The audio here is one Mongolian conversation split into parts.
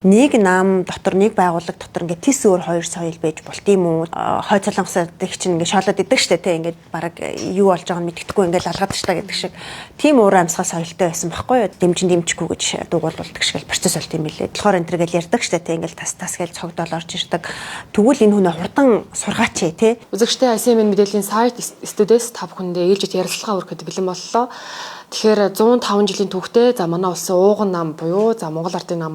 Нэг нам дотор, нэг байгууллага дотор ингээд тис өөр хоёр соёл байж болт юм уу? Хойд Солонгосод их чинь ингээд шоолоод идэг штэ, те, ингээд бараг юу болж байгааг нь мэддэхгүй, ингээд алгаад штэ гэдэг шиг. Тийм уур амьсгал соёлтой байсан байхгүй юу? Дэмжин дэмжихгүй гэж дуугуулдаг шиг л процесс болт юм билээ. Тэгэхээр энэ төр гэл ярьдаг штэ, те, ингээд тас тас гэл цогдоол орж ирдэг. Тэгвэл энэ хүнээ хурдан сургаач те. Үзэгчтэй, ICM мэдээллийн сайт студиэс та бүхэндээ ээлжит ярилцлага өгөхөд бэлэн боллоо. Тэгэхээр 105 жилийн түүхтэй за манай улсын ууган нам буюу за Монгол Ардын нам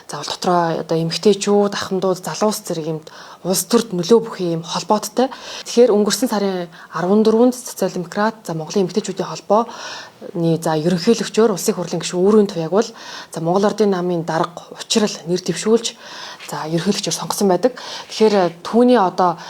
заавал дотроо одоо эмэгтэйчүүд, ахмадууд, залуус зэрэг юмд улс төрд нөлөө бүхий юм холбооттой. Тэгэхээр өнгөрсөн сарын 14-нд социал демократ за Монголын эмэгтэйчүүдийн холбооны за ерөнхийлөгчөөр улсын хурлын гишүүн Өөрийн Туяаг бол за Монгол Ардын намын дарга Учрал нэр дэвшүүлж за ерөнхийлөгчөөр сонгосон байдаг. Тэгэхээр түүний одоо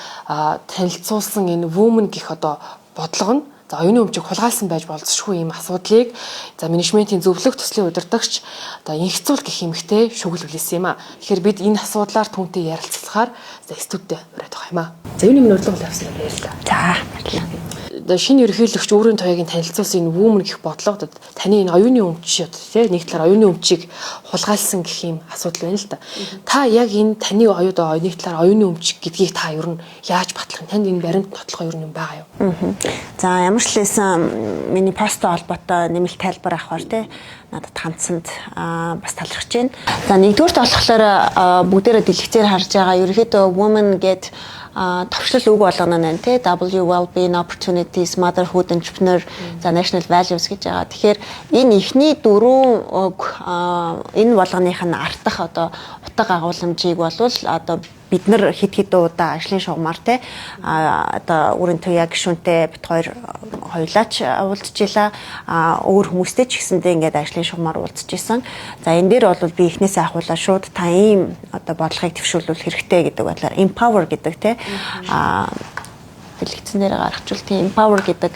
танилцуулсан энэ women гэх одоо бодлого нь за оюуны өмчийг хулгайлсан байж болзошгүй ийм асуудлыг за менежментийн зөвлөх төслийн удирдагч одоо Энхцуул гэх эмэгтэй шүгэл хүлээсэн юм а. Тэгэхээр бид энэ асуудлаар түүнтэй ярилцлагаар за студид ураад байгаа юм а. За, юуны минь урилга явсан, баярлалаа. За, баярлалаа. Одоо шинэ ерөнхийлөгч Өөрийн Туяагийн танилцуулсан энэ woman гэх бодлого таны энэ оюуны өмч тий нэг талаар оюуны өмчийг хулгайлсан гэх юм асуудал байна л да. Та яг энэ таны оюудаа нэг талаар оюуны өмч гэдгийг та ер нь яаж батлах юм? Танд энэ баримт нотлохоо ер нь юм байгаа юу? За, ямар ч лээсэн миний посттой холбоотой нэмэлт тайлбар авахар тий надад хандсанд бас талархаж байна. За, нэгдүгээрт болохоор бүгдээрээ дэлгэцээр харж байгаа ерөнхийдөө woman гэд товчлол үг болгоно нь тий W, well-being, opportunities, motherhood, entrepreneur, за national values гэж байгаа. Тэгэхээр энэ эхний дөрвөн үг, энэ болгоных нь ардах одоо утга агуулмжийг болвол одоо бид нар хэд хэдэн удаа ажлын шугамар те одоо Өөрийн Туяа гишүүнтэй бид хоёр хоёулаач уулзчихлаа, а өөр хүмүүстэй ч гэсэндээ ингээд ажлын шугамар уулзж исэн. За, энэ дээр бол би эхнээсээ ахуулаад шууд та ийм одоо бодлогыг дэвшүүлвэл хэрэгтэй гэдэг байдлаар empower гэдэг те дэлгэцэн дээр гаргачвал тийм empower гэдэг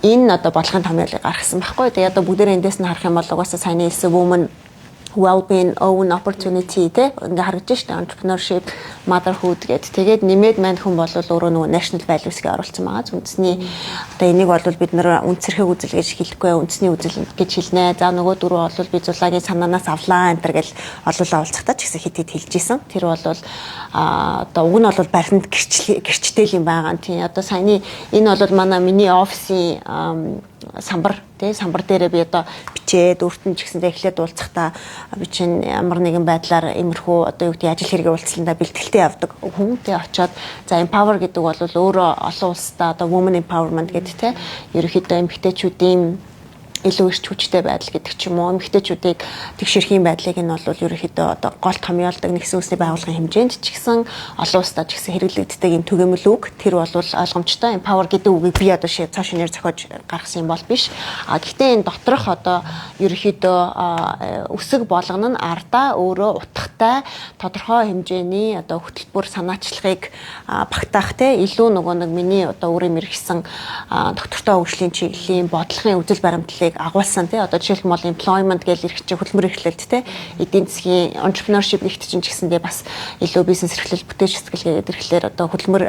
энэ одоо бодлогын томьёолыг гаргасан байхгүй. Тэгээ одоо бүгдээр эндээс нь харах юм бол угаасаа саяны хэлсэн woman, well-being, own opportunity те ингээ харагдаж штэ, entrepreneurship, motherhood гэд. Тэгээд нэмээд мань хүн бол өөрөө нөгөө national values-ыг оруулсан байгаа. Үндэсний одоо энийг бол бид нэр үндэсэрхэг үзэл гэж хэлэхгүй, үндэсний үзэл гэж хэлнэ. За, нөгөө дөрөв бол би Зулаагийн санаанаас авлаа энэ төр гэл олуулаа уулзахдаа ч гэсэн хэд хэд хэлж исэн. Тэр бол одоо уг нь бол баримт гэрчтэй юм байгаа. Тийм, одоо саяны энэ бол манай миний офисын самбар тий, самбар дээрээ би одоо бичээд өөрт нь ч гэсэндээ эхлээд уулзахдаа би чинь ямар нэгэн байдлаар иймэрхүү одоо юу гэдэг ажил хэрэг уулзландаа бэлтгэлтэй явдаг хүн тий. Очоод за empower гэдэг бол өөрөө олон улсдаа одоо women empowerment гэдэг тий, ерөнхийдөө эмэгтэйчүүдийн илүү эрч хүчтэй байдал гэдэг ч юм уу, эмэгтэйчүүдийг тэгшэрхийн байдлыг нь бол ерөнхийдөө одоо гол томьёолдог нэгдсэн үндэсний байгууллагын хэмжээнд ч гэсэн, олон улсдаа ч гэсэн хэрэглэгддэг юм түгээмэл үг. Тэр бол ойлгомжтой. Empower гэдэг үгийг би одоо цоо шинээр зохиож гаргасан юм бол биш. А гэхдээ энэ доторх одоо ерөнхийдөө үсэг болгоно нь ардаа өөрөө утгатай, тодорхой хэмжээний одоо хөтөлбөр санаачлагыг багтаах те, илүү нөгөө нэг миний одоо өөрийн мэргэсэн доктортой хөгжлийн чиглэлийн бодлогын үзэл баримтлалыг агуулсан тий. Одоо жишээлбэл бол employment гэж ирэх чинь хөдөлмөр эрхлэлт тий, эдийн засгийн, entrepreneurship гихт чинь ч гэсэндээ бас илүү бизнес эрхлэл, бүтээч сэтгэл гэдэг ирэхлээр одоо хөдөлмөр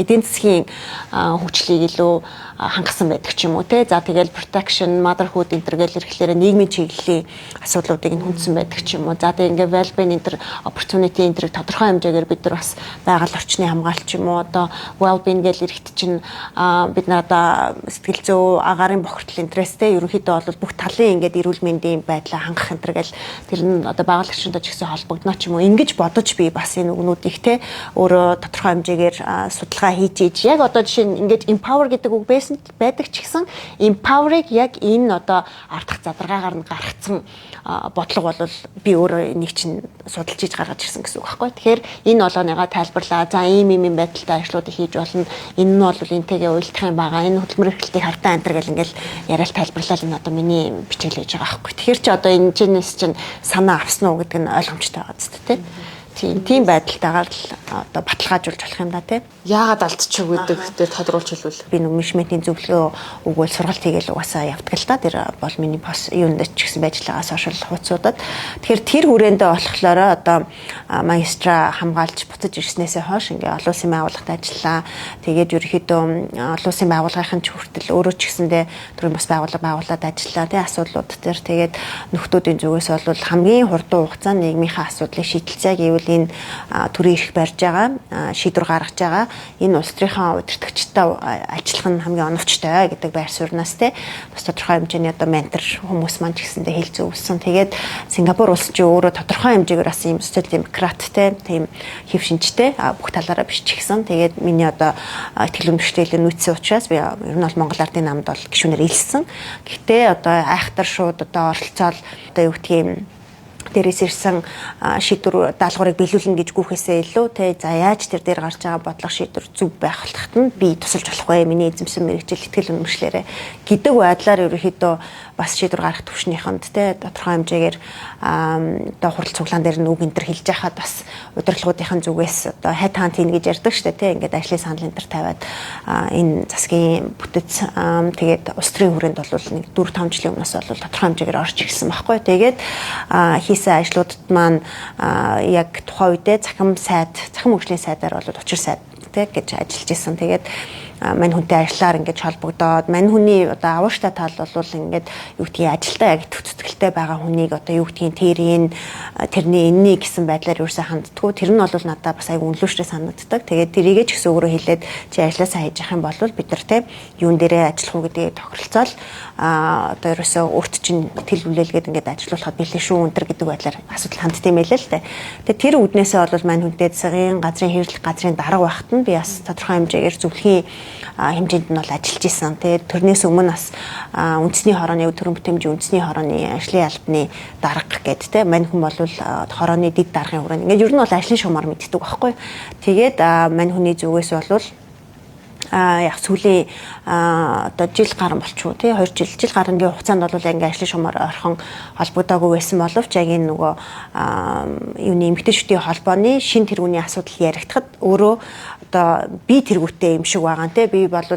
эдийн засгийн хөгжлийг илүү хангасан байдаг ч юм уу те. За, тэгэл protection, motherhood энэ төр гэл ирэхлээр нийгмийн чиглэлийн асуудлуудыг нь хүндсэн байдаг ч юм уу. За, тэгээ ингээ well-being энэ төр, opportunity энэ төр тодорхой хэмжээгээр бид нар бас байгаль орчны хамгаалт ч юм уу. Одоо well-being гэл ирэхт чинь бид нар одоо сэтгэл зүй, агаарын бохирдол энэ тэрстэй ерөнхийдөө бол бүх талын ингээд эрүүл мэндийн байдлаа хангах энэ төр гэл тэр нь одоо байгаль орчинтой ч гэсэн холбогдно ч юм уу. Ингэж бодож би бас энэ үгнүүдийг те өөрөө тодорхой хэмжээгээр судалгаа хийж иж яг одоо жишээ нь ингээд empower гэдэг үг байсан байдаг ч гэсэн empower-ыг яг энэ одоо ардах задаргаагаар нь гаргацсан бодлого бол би өөрөө энийг чинь судалж иж гаргаж ирсэн гэсэн үг байхгүй. Тэгэхээр энэ олооныгаа тайлбарлаа. За, ийм ийм юм байдалтай ажлуудыг хийж болно. Энэ нь бол энтэйгээ уялдах юм байгаа. Энэ хөдөлмөр эрхлэлтийг хартаа энэ төр гэл ингээл яриад тайлбарлал энэ одоо миний бичээл хийж байгаа байхгүй. Тэгэхээр чи одоо энэ чинээс чинь санаа авсан уу гэдэг нь ойлгомжтой байгаа зү тэ. Тийм байдалтайгаар л одоо баталгаажуулж болох юм да тий. Яагаад алдчих гэдэг дээр тодруулж хэлвэл. Би нэг менежментийн зөвлөгөө өгвөл сургалт хийгээл угаасаа явдаг л та. Тэр бол миний пост юунд ч гэсэн байж байгаа сошиал хуудасуудад. Тэгэхээр тэр хүрээндээ болохоор одоо магистра хамгаалж буцаж ирснээсээ хойш ингээ олон улсын байгууллагад ажиллаа. Тэгээд ерөнхийдөө олон улсын байгууллагын ч хүртэл өөрөө ч гэсэндээ төрийн бас байгууллага байгуулад ажиллаа тий асуудлууд дээр. Тэгээд нөхдүүдийн зүгээс бол хамгийн хурдан хугацаанд нийгмийнхээ асуудлыг шийдэлцээ гэвэл энэ төрийн эрх барьж байгаа, шийдвэр гаргаж байгаа энэ улс төрийнхөө удирдагчтай ажиллах нь хамгийн оновчтой гэдэг байр суурнаас те бас тодорхой хэмжээний одоо ментор хүмүүс маань ч гэсэндээ хэл зөвлөсөн. Тэгээд Сингапур улс чинь өөрөө тодорхой хэмжээгээр бас ийм социал демократ те тийм хэв шинжтэй бүх талаараа биш ч гэсэн. Тэгээд миний одоо итгэл үнэмштэй нүүдсэн учраас би ер нь бол Монгол Ардын намд бол гишүүнээр илсэн. Гэхдээ одоо айхтар шууд одоо оролцоол одоо юу гэдгийг дээрээс ирсэн шийдвэр даалгаврыг биелүүлнэ гэж гүхэсээ илүү те за яаж тэр дээр гарч байгаа бодлого шийдвэр зөв байх болохт нь би тусалж болох вэ? Миний эзэмсэн мэргэжил итгэл үнэмшлээрээ гэдэг байдлаар ерөнхийдөө бас шийдвэр гаргах түвшнийхэнд те тодорхой хэмжээгээр одоо хурал цуглаан дээр нь үг энэ төр хэлж яхад бас удирдлагуудын зүгээс одоо хайт хаан тийм гэж ярьдаг штэ те ингээд ажлын санал энэ төр тавиад энэ засгийн бүтэц тэгээд улс төрийн хүрээнд бол нэг 4-5 жилийн өмнөөс бол тодорхой хэмжээгээр орж ирсэн байхгүй. Тэгээд хийсэн ажлуудад маань яг тухайн үедээ цахим сайд, цахим хөгжлийн сайдаар бол учир сайд те гэж ажиллаж исэн. Тэгээд мань хүнтэй ажиллаар ингээд холбогдоод мань хүний одоо авууштай тал бол ингээд юу гэдгийг ажилдаа яг итгэх зүтгэлтэй байгаа хүнийг одоо юу гэдгийг тэрийн тэрний энэний гэсэн байдлаар ерөөсөө ханддаггүй. Тэр нь бол надад бас айгүй үнэлвэртэй санагддаг. Тэгээд тэрийгээ ч гэсэн өөрөө хэлээд чи ажилласаа хийж явах юм бол бид нар те юун дээрээ ажиллах уу гэдгийг тохиролцоол одоо ерөөсөө өөрт чинь итгэл хүлээлгээд ингээд ажиллуулахад бэлэн шүү өнтер гэдэг байдлаар асуудал хандд юм байлээ л дээ. Тэгээд тэр үднээсээ бол мань хүнтэй засгийн газрын хэрэглэх газрын дарга байхад нь би бас тодорхой хэмжээгээр зөвлөхийн хэмжээнд нь бол ажиллаж исэн. Тэгээд тэрнээс өмнө бас үндэсний хорооны төрийн бүтээмжийн үндэсний хорооны ажлын албаны дарга гээд те мань хүн бол хорооны дэд даргын хүрээнд ингээд ер нь бол ажлын шугамар мэддэг байхгүй. Тэгээд мань хүний зүгээс бол яг сүүлийн одоо жил гарan болчихоо тий 2 жил жил гарангийн хугацаанд бол ингээ ажлын шугамар орхон холбогдоогүй байсан боловч яг энэ нөгөө юуны эмэгтэйчүүдийн холбооны шин тэргүүний асуудал яригдахад өөрөө одоо би тэргүүтээ юм шиг байгаа нэ би бол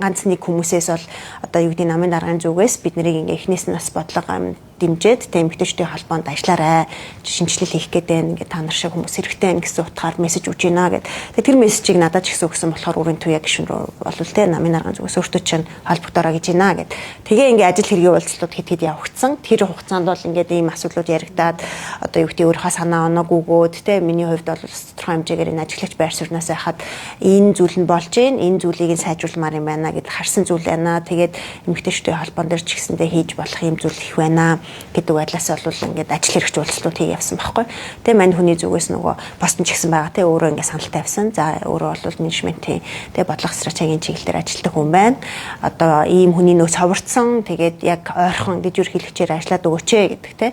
ганц нэг хүмүүсээс бол одоо юу гэдэг намын даргын зүгээс бид нарыг ингээ эхнээс нь бас бодлого дэмжиж тэ эмэгтэйчүүдийн холбоонд ажиллаарай шинжилэл хийх гээд байна ингээ та нар шиг хүмүүс хэрэгтэй байна гэсэн утгаар мессеж өгч байна гэд. Тэгээ тэр мессежийг надад ч гэсэн өгсөн болохоор үрийн туяа гишүүн рүү болвол тэ намын даргын зүгээс өөртөө чинь холбогдоорой гэж байна гэд. Тэгээ ингээ ажил хэргийн уулзалтууд хэд хэд явагдсан. Тэр хугацаанд бол ингээд ийм асуудлууд яригдаад одоо юу гэдэг өөрийнхөө санаа оноог өгөөд тэ миний хувьд бол тодорхой хэмжээгээр энэ ажиглагч байр суурнаас байхад энэ зүйл нь болж гин энэ зүйлийг нь сайжруулмаар юм байна гэд харсан зүйл байна. Тэгээд эмэгтэйчүүдийн холбоон дээр ч гэсэндээ хийж болох юм зүйл их байна гэдэг байдлаас бол ингээд ажил хэрэгч уулзалтууд хий явсан байхгүй. Тэгээ мань хүний зүгээс нөгөө бостон ч гэсэн байгаа те өөрөө ингээд санал тавьсан. За өөрөө бол менежментийн тэгээ бодлого стратегийн чиглэл дээр ажилладаг хүн байна. Одоо ийм хүний нөөц ховорцсон. Тэгээд яг ойрхон гэж ерөнхийлөгчээр ажиллаад өгөөч гэдэг те.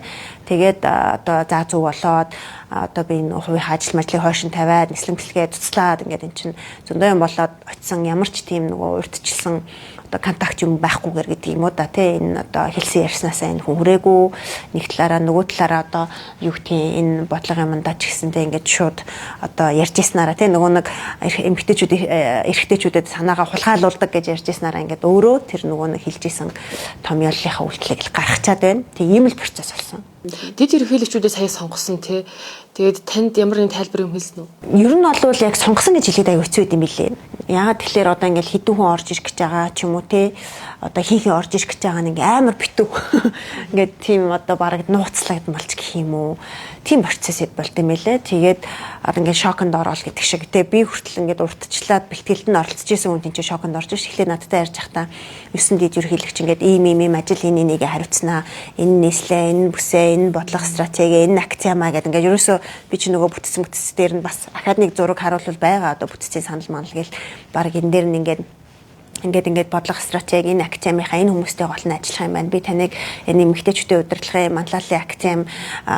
Тэгээд одоо за зүг болоод одоо би энэ хувийнхаа ажил мажлыг хойшин тавиад нислэг мэслэгээ цуцлаад ингээд эн чинь зөндөө юм болоод очисон ямар ч тийм нөгөө урьдчилсан одоо контакт юм байхгүйгээр гэдэг юм уу да тий энэ одоо хэлсэн ярьснаасаа энэ хүн хүрээгүй нэг талаараа нөгөө талаараа одоо юу гэдгийг энэ бодлого юмдаа ч гэсэндээ ингээд шууд одоо ярьж ирснараа тий нөгөө нэг эмэгтэйчүүд эрэгтэйчүүдэд санаагаа хулгайлуулдаг гэж ярьж ирснараа ингээд өөрөө тэр нөгөө нэг хэлж исэн томьёоллынхаа үйлдэлийг л гаргачаад байна. Тэг ийм л процесс болсон. Тэд ерөнхийлөгчүүдээ сая сонгосон тий. Тэгээд танд ямар нэгэн тайлбар юм хэлсэн үү? Ер нь бол яг сонгосон гэж хэлээд аяг хэцүү юм билээ. Яагаад тэгэхээр одоо ингээл хэдэн хүн орж ирэх гэж байгаа ч юм уу те одоо хин хин орж ирэх гэж байгаа нь ингээ амар битүү. Ингээд тийм одоо бараг нууцлагдан болж гэх юм уу. Тийм процесс болд юм байлээ. Тэгээд одоо ингээд шоконд ороод гэдэг шиг те би хүртэл ингээд уртчлаад бэлтгэлд нь оролцож исэн хүн тийм шоконд орж ш. Эхлээд надтай ярьж байхдаа 9 дэд ерөнхийлөгч ингээд ийм ийм ийм ажил энэ энийг хариуцнаа. Энэ нийслээ, энэ бүсээ, энэ бодлого стратеги, энэ акциамаа гэдэг ингээд ерөөсөө би чи нөгөө бүтцэн бүтц дээр нь бас академик зураг харуулвал байгаа одоо бүтцийн санал манал гэл баг энэ дээр нь ингээд бодлого стратеги энэ академийнхаа энэ хүмүүстэй гол нь ажиллах юм байна. Би таныг энэ эмэгтэйчүүдийн удирдлагын манлайллын академи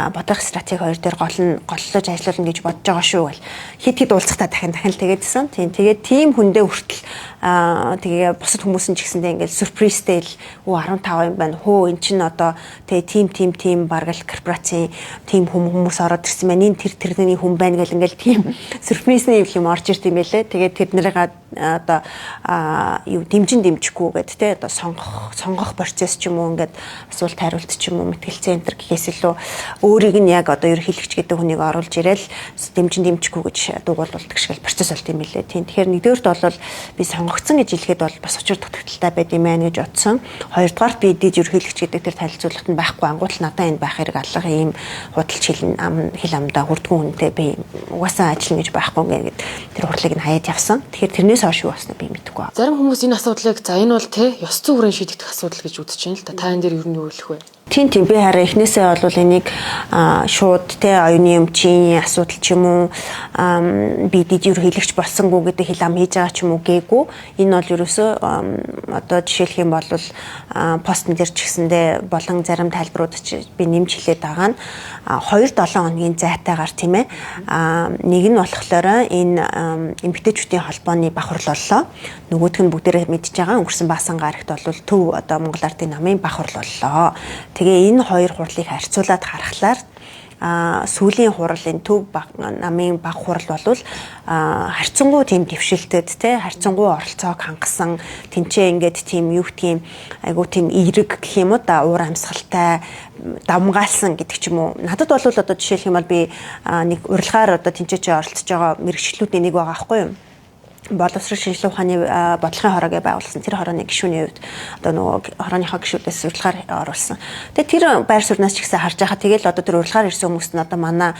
бодлого стратеги хоёр дээр гол нь голлож ажиллуулна гэж бодож байгаа шүү гэл. Хит хит уулзахтаа дахин дахин л тэгээдсэн. Тийм тэгээд тийм хүндээ хүртэл Тэгээ бусад хүмүүс нь ч гэсэндээ ингээд surprise тэй л өө 15 юм байна. Хөө эн чинь одоо тэгээ тим тим тим бараг л корпорацийн тим хүмүүс ороод ирсэн байна. Энэ тэр тэрний хүн байна гэл ингээл тийм surprise ны юм орж ирд юм байлээ. Тэгээд тэд нарыгаа одоо юу дэмжин дэмжихгүй гэд те одоо сонгох процесс ч юм уу, ингээд асуулт хариулт ч юм уу, мэтгэлцээ энэ гэхээс илүү өөрийг нь яг одоо ерөнхийлөгч гэдэг хүнийг оруулж ирээл дэмжин дэмжихгүй гэж дуугуулдаг шиг процесс болт юм билээ. Тийм, тэгэхээр нэгдүгээрт бол би сонгогдсон гэж хэлэхэд бол бас учир дутагдалтай байд юм байна гэж бодсон. Хоёрдугаарт би диж ерөнхийлөгч гэдэг тэр танилцуулгад нь байхгүй ангуут л надаа энэ байх хэрэг алга, ийм худалч хэл ам хэл амдаа хүрдгүн хүнтэй би угаасаа ажиллана гэж байхгүй ингээд тэр хурлыг нь хаяад явсан. Тэгэхээр тэрнээс хойш юу болсноо би мэдэхгүй. Зарим хүмүүс энэ асуудлыг за энэ бол те ёс зүйн хүрээнд шийдэгдэх асуудал гэж үзэж байна л та. Та энэ дээр ер нь юу хэлэх вэ? Тийм, би хараа эхнээсээ бол энийг шууд те оюуны өмчийн асуудал ч юм уу, би дид ерөнхийлөгч болсонгүй гэдэг хэл ам хийж байгаа ч юм уу гээгүй. Энэ бол ерөөсөө одоо жишээлх юм бол постн дээр ч гэсэндээ болон зарим тайлбарууд ч би нэмж хэлээд байгаа нь 2-7 хоногийн зайтайгаар, тийм ээ. Нэг нь болохоор энэ эмэгтэйчүүдийн холбооны баг хурал боллоо. Нөгөөх нь бүгдээрээ мэдж байгаа өнгөрсөн баасан гарагт бол төв одоо Монгол Ардын намын баг хурал боллоо. Тэгээ энэ хоёр хурлыг харьцуулаад харахлаар сүүлийн хурал, энэ төв намын баг хурал бол харьцангуй тийм дэвшилтэд те харьцангуй оролцоог хангасан, тэнцээ ингээд тийм юу гэдгийг айгуу тийм эерэг гэх юм уу да, уур амьсгалтай давмгаалсан гэдэг ч юм уу. Надад бол одоо жишээлх юм бол би нэг урилгаар одоо тэнцээч оролцож байгаа мэрэгчлүүдийн нэг байгаа аахгүй юу? Боловсрол шинжилгээ ухааны бодлогын хороо гэж байгуулсан. Тэр хорооны гишүүний хувьд одоо нөгөө хорооныхоо гишүүдээс урилгаар оруулсан. Тэгээ тэр байр сууриас ч гэсэн харж байхад тэгэл одоо тэр урилгаар ирсэн хүмүүст нь одоо манай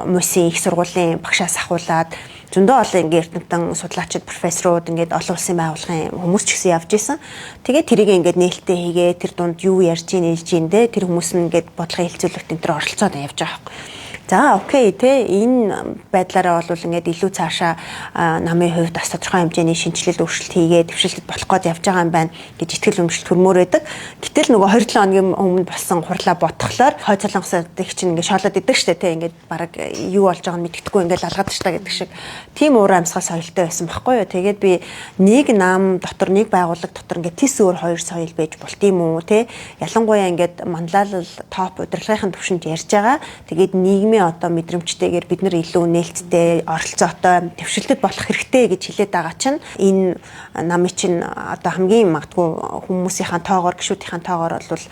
мусын их сургуулийн багшаас ахуулаад зөндөө олон ингээ эрдэмтэн судлаачид, профессорууд, ингээд олон улсын байгууллагын хүмүүс ч гэсэн явж исэн. Тэгээд тэрийг ингээд нээлттэй хийгээ, тэр дунд юу ярьж ийн хэлж ийн те тэр хүмүүс нь ингээд бодлогын хэлцүүлэгт энэ төр оролцоод явж байгаа байхгүй. За, okay те, энэ байдлаараа бол ингээд илүү цаашаа намын хувьд бас тодорхой хэмжээний шинэчлэл, өөрчлөлт хийгээ дэвшилтэд болох гээд явж байгаа юм байна гэж итгэл үнэмшил төрмөр байдаг. Гэтэл нөгөө 27 хоногийн өмнө болсон хурлаа бодхолоор хойд солонгосод их чинь ингээд шоолоод идэг штэ те, ингээд баг юу болж байгааг нь мэддэхгүй ингээд алгаад штэ гэдэг шиг тийм уур амьсгал соёлтой байсан байхгүй юу. Тэгээд би нэг нам дотор, нэг байгууллага дотор ингээд тис өөр хоёр соёл байж болт юм уу те. Ялангуяа ингээд манлайлал топ удирдлагын түвшинд ярьж байгаа. Тэгээд нийгмийн одоо мэдрэмжтэйгээр бид нар илүү нээлттэй, оролцоотой, дэвшилтэд болох хэрэгтэй гэж хэлээд байгаа чинь энэ намын чинь одоо хамгийн магадгүй хүмүүсийнхаа тоогоор, гишүүдийнхаа тоогоор бол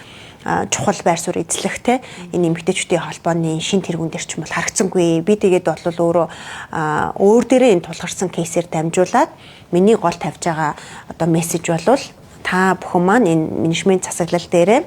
чухал байр суурь эзлэх те энэ эмэгтэйчүүдийн холбооны шин тэргүүн дээр ч юм бол харагдсангүй. Би тэгээд бол өөрөө өөр дээрээ энэ тулгарсан case ээр дамжуулаад миний гол тавьж байгаа одоо мессеж бол та бүхэн маань энэ менежмент засаглал дээрээ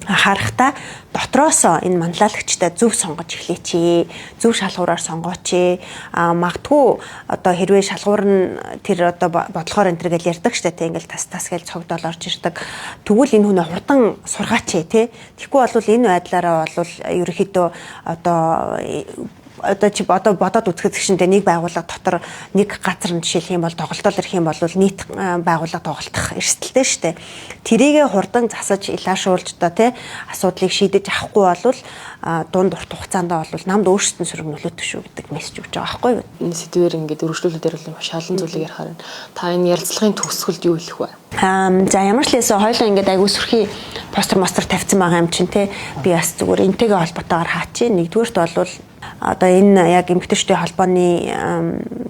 анхаарахтаа дотроосоо энэ манлайлагчтай зөв сонгож эхлэеч. Зөв шалгуураар сонгооч. А магадгүй одоо хэрвээ шалгуур нь тэр одоо бодлохоор энэ төр гэл ярьдаг штэ тий, ингээл тас тас гэл цогдол орж ирдэг. Тэгвэл энэ хүнээ хурдан сургаач тий. Тэгэхгүй бол энэ байдлаараа бол ерөнхийдөө одоо чи одоо бодоод үзэхэд гэшинтэй нэг байгууллага дотор нэг газар нь жишээлх юм бол тоглолтол ирэх юм бол нийт байгууллага тоглолтох эрсдэлтэй шүү дээ. Тэрийгэ хурдан засаж илаашуулж одоо тий асуудлыг шийдэж авахгүй бол дунд урт хугацаанд бол намд өөрсдөд нь сөрөг нөлөөтэй шүү гэдэг мессеж өгч байгаа байхгүй юу? Энэ сэдвээр ингээд өргөжлүүлээд ярил маш олон зүйлийг ярихаар байна. Та энэ ярилцлагын төгсгөлд юу хэлэх вэ? За, ямар ч лээсээ хоёлаа ингээд айгуу сүрхий постэр мостер тавьсан байгаа юм чинь те, би бас зүгээр энтэйгээ холбоотойгоор хаачих. Нэгдүгээрт бол одоо энэ яг эмэгтэйчүүдийн холбооны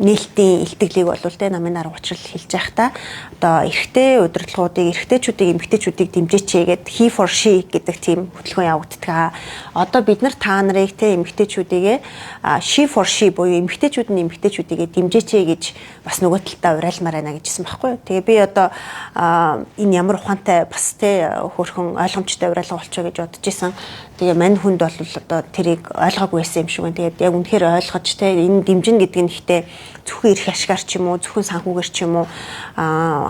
нээлтийн илтгэлийг бол те намын дарга учрал хэлж байхдаа одоо эрэгтэй удирдлагуудыг, эрэгтэйчүүдийг, эмэгтэйчүүдийг дэмжээч гээд he for she гэдэг тийм хөтөлбөр явагддаг. Одоо бид нар та нарыг те эмэгтэйчүүдийгээ she for she буюу эмэгтэйчүүд нь эмэгтэйчүүдийгээ дэмжээч гэж бас нөгөө талдаа уриалмаар байна гэжсэн байхгүй юу. Тэгээ би одоо энэ ямар ухаантай бас те хөөрхөн ойлгомжтой уриалга болчихоо гэж бодож исэн. Тэгээ мань хүнд бол одоо тэрийг ойлгоогүй байсан юм шиг байна. Тэгээд яг үнэхээр ойлгож те энэ дэмжин гэдэг нь ихтэй зөвхөн эрх ашгаар ч юм уу, зөвхөн санхүүгээр ч юм уу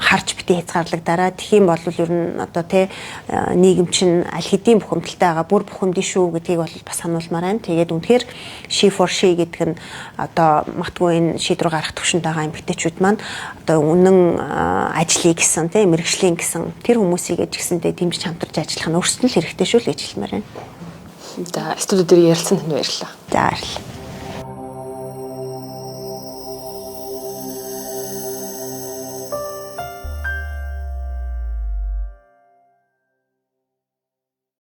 харж битгий хязгаарлагдаарай. Тэгэх юм бол ер нь одоо те нийгэм чинь аль хэдийн бухимдалтай байгаа, бүр бухимдэн шүү гэдгийг бол бас сануулмаар байна. Тэгээд үнэхээр she for she гэдэг нь одоо магадгүй энэ шийдвэр гаргах төвшөнд байгаа эмэгтэйчүүд маань одоо үнэн ажлыг гэсэн те мэргэжлийн гэсэн тэр хүмүүсийг ч гэсэндээ дэмжиж хамтарч ажиллах нь өөрсдөд нь л хэрэгтэй шүү л гэж хэлмээр байна. За, студи дээр ярилцсан танд баярлалаа. За, баярлалаа.